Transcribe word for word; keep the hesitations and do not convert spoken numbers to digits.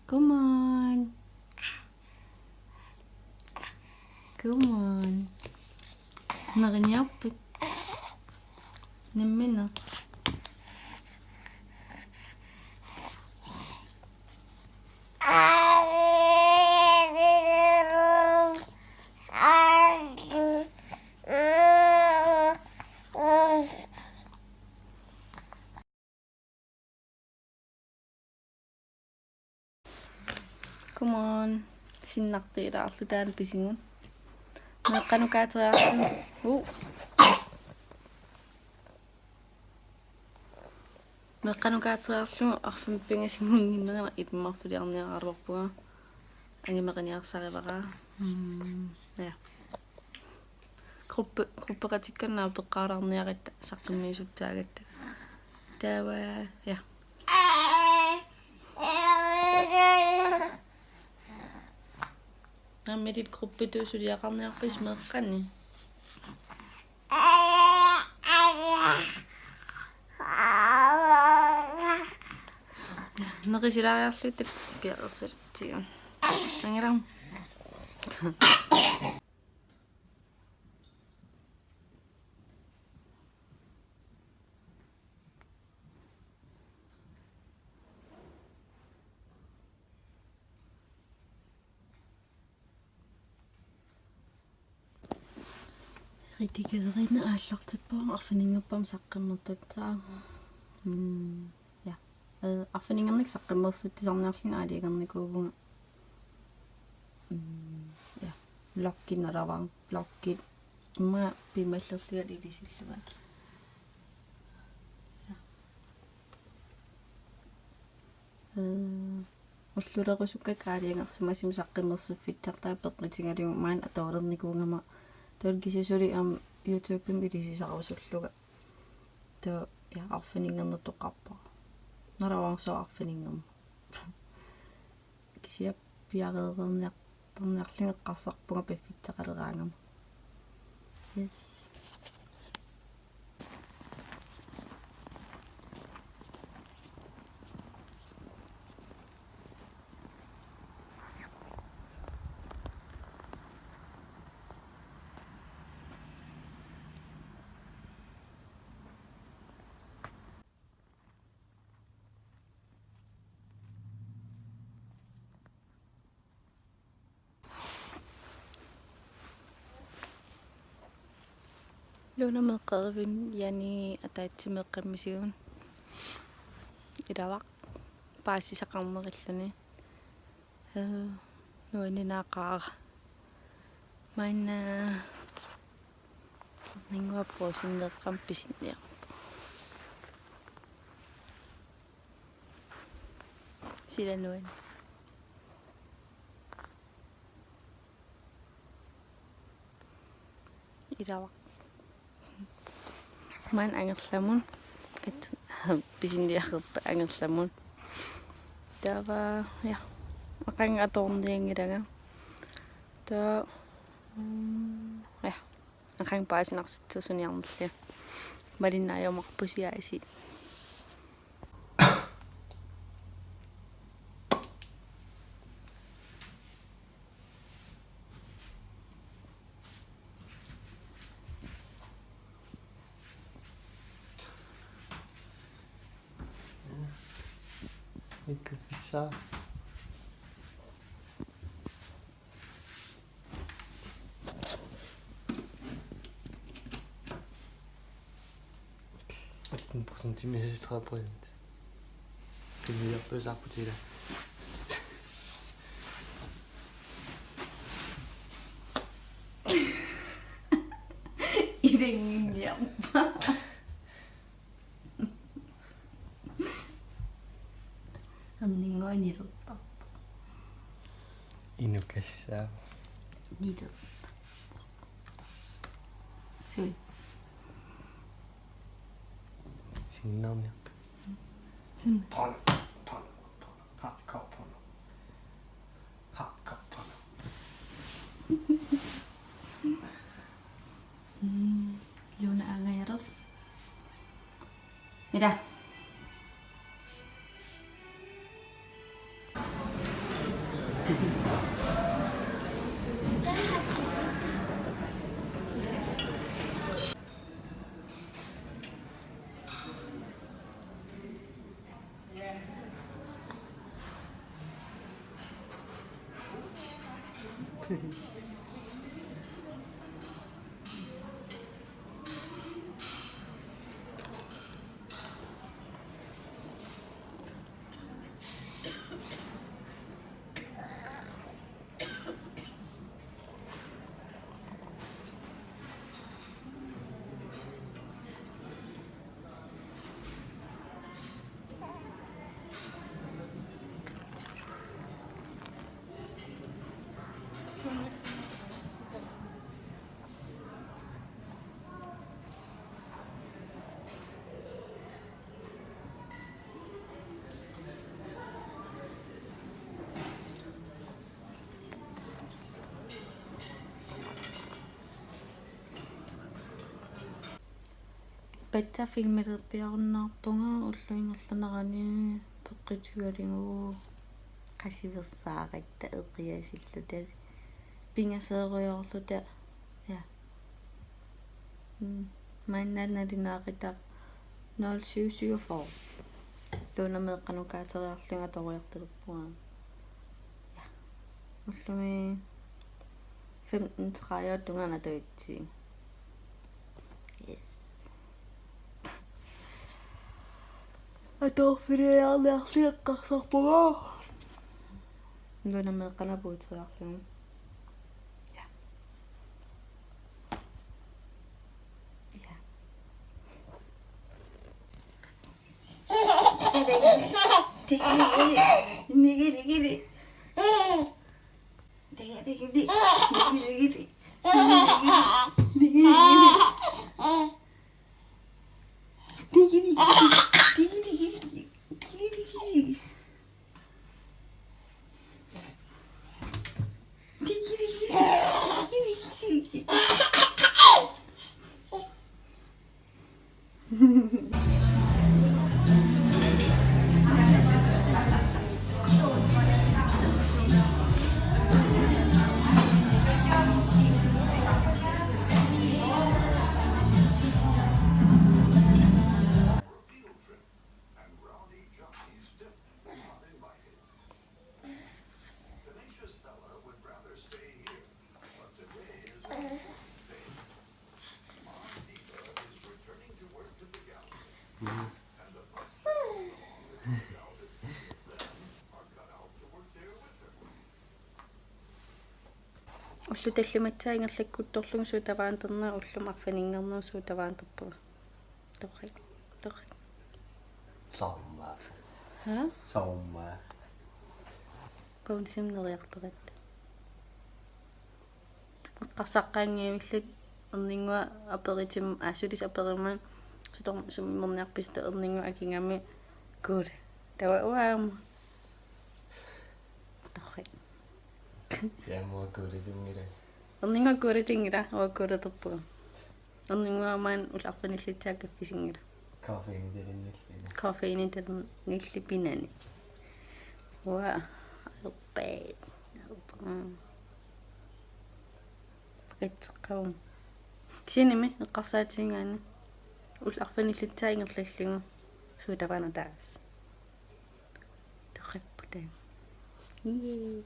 Come on. Come on. Neriniarpit? Nammineq. Come on. Sinnartilaarlu taanna pisigut. Meeqqanukaateriarlu. Uh. Meeqqanukaateriarlugu arfineq-pingasut imminnera itummarsuliarniaraluarpunga. Angumeqaniarsarivara. Mm, ja. Gruppe, gruppeqatikka naapeqqaalaarniaratta saqqummiissutissaagatta. Taava, ja. Nammineq gruppitut suliaqarniarpisi meeqqanni? Neqisilaariarlutit piareersalatsigu. Angilaam. Redigerina aallartipparput arfininngorpat saqqummertuttaa. Mm, ja. Øh, arfininngornikkut saqqummersussarniarlunga aalajangernikuuvunga. Mm, ja. Vloggit naluara, vloggit. Immaqa piumallerlunga ilisillunga. Ja. Øh, ullulerusukkakka aalajangersimasumik saqqummersuffissartaa peqqutigalugu maanna atoorernikuugama, taava kisianni suli aamma YouTubemi ilisisarusullunga. Taava, ja, arfininngornertoqarpoq. Naluara sooq arfininngorneq. Kisianni piareerniartarniarlunga eqqarsarpunga piffissaqaleraangama. Yes. Luna meeqqerivik Jani ataatsip meeqqamisigut. Ilavaq paasisaqarnerilluni. Øh, nuanninaqaaq. Maanna Ninguappoq sinneqqam pisinniartoq. Silanuan. Ilavaq. Maanna angerlamut. Kat-, pisinniaqarpa angerlamut. Taava, ja. Aqagu atoornianngilanga. Taava, mm, ja. Aqagu paasinarsitsersuarniarlunga. Malinnaajumaarpusi aasiit. Ikkuffissaa. Atten procent til minus tredive procent. Det er mere bøsser på til det. Ilanngunniarpa. Erninnguaq nilertarpoq. Inukassaaq. Nilertarpoq. Sui. Sinnerniarpa. Sun. Porno, porno, porno. Hardcore porno. Hardcore porno. Mm, Luna angajartoq. Mira. Ippassaq filmiliorpiarunnaarpunga ullup ingerlanerani peqqutigalugu qasuersaaratta eqiasilluta pingaseerujoorluta. Ja. Mm. Maanna nalunaaqutaq nul syv syvogfyrre. Taanna meeqqanut kaateriarlunga atoriartulerpunga. Ja. Ullumi femten tredive tungaanut atuutsi. Yes. Atorfiliarniarli eqqarsarpunga. Taanna meeqqanut puuteriarlunga. Ja. Ja. Ullut tallimat ingerlakkuttorlugit suut tavaaterneq, ullumi arfininngornermi suut tavaaterpunga. Torrak. Torrak. Sommer. Ha? Sommer. Bouncem neriartoratta. Eqqarsaqqaanngillat erninnguaq aperitim-, aa, sulis aperimmanga sutor-, summerniarpisitta erninnguaq akigami kuul. Taava uanga aamma. Torrak. Siamua kuulitunngila. Erninnguaq kuulitunngila, uanga kuulitorpunga. Erninnguaq maani ullut arfinillit taakku kaffisinngillat. Koffeinitalernillit pinani. Koffeinitalernillit pinani. Uanga. Arpaat. Arpaat. Mm. Qitseqqavunga. Kisiannimi eqqarsaatigigaanni. Ullut arfinillit taakku ingerlallugu. Suut tavaaneq taava. Torrapputa. Ii.